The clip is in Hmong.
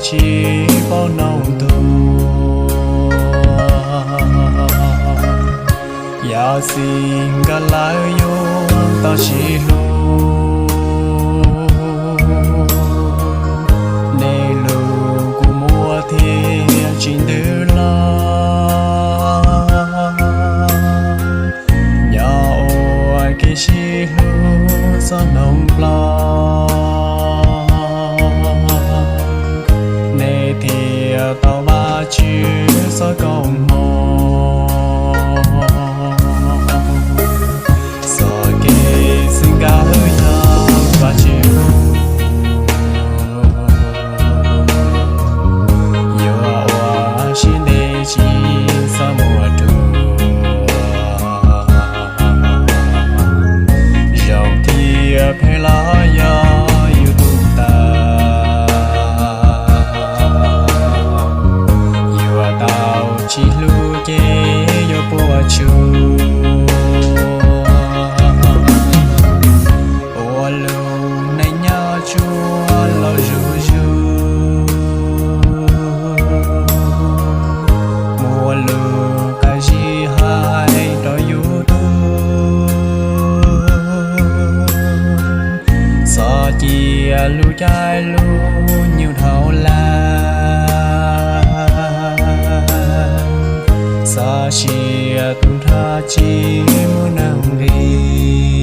tsis paub noj tuag. Yog xij nkawd lawv yuav tau sib hlub, nej lus kuv muab thiab tsis ntws los. Nyob ua kev sib hlub txoj hmoov plaub, nej thiaj tau Vajtswv txoj koob hmoov. Txoj kev xwm nkawd yog Vajtswv hu, yuav ua siab ntev tsis txhob muaj ruam. Zoo thiab phem los yog yus tus ntawd, yuav tau tsis hlub ces yuav puas tsuaj. Ua lus neej nyob tsuas laus zuj zus, muaj lus qab zib hais rau yus tug. Txhob cia lus caij lus nyoog dhau lawm, txhob sia tus nrho tsis muaj nuj nqis.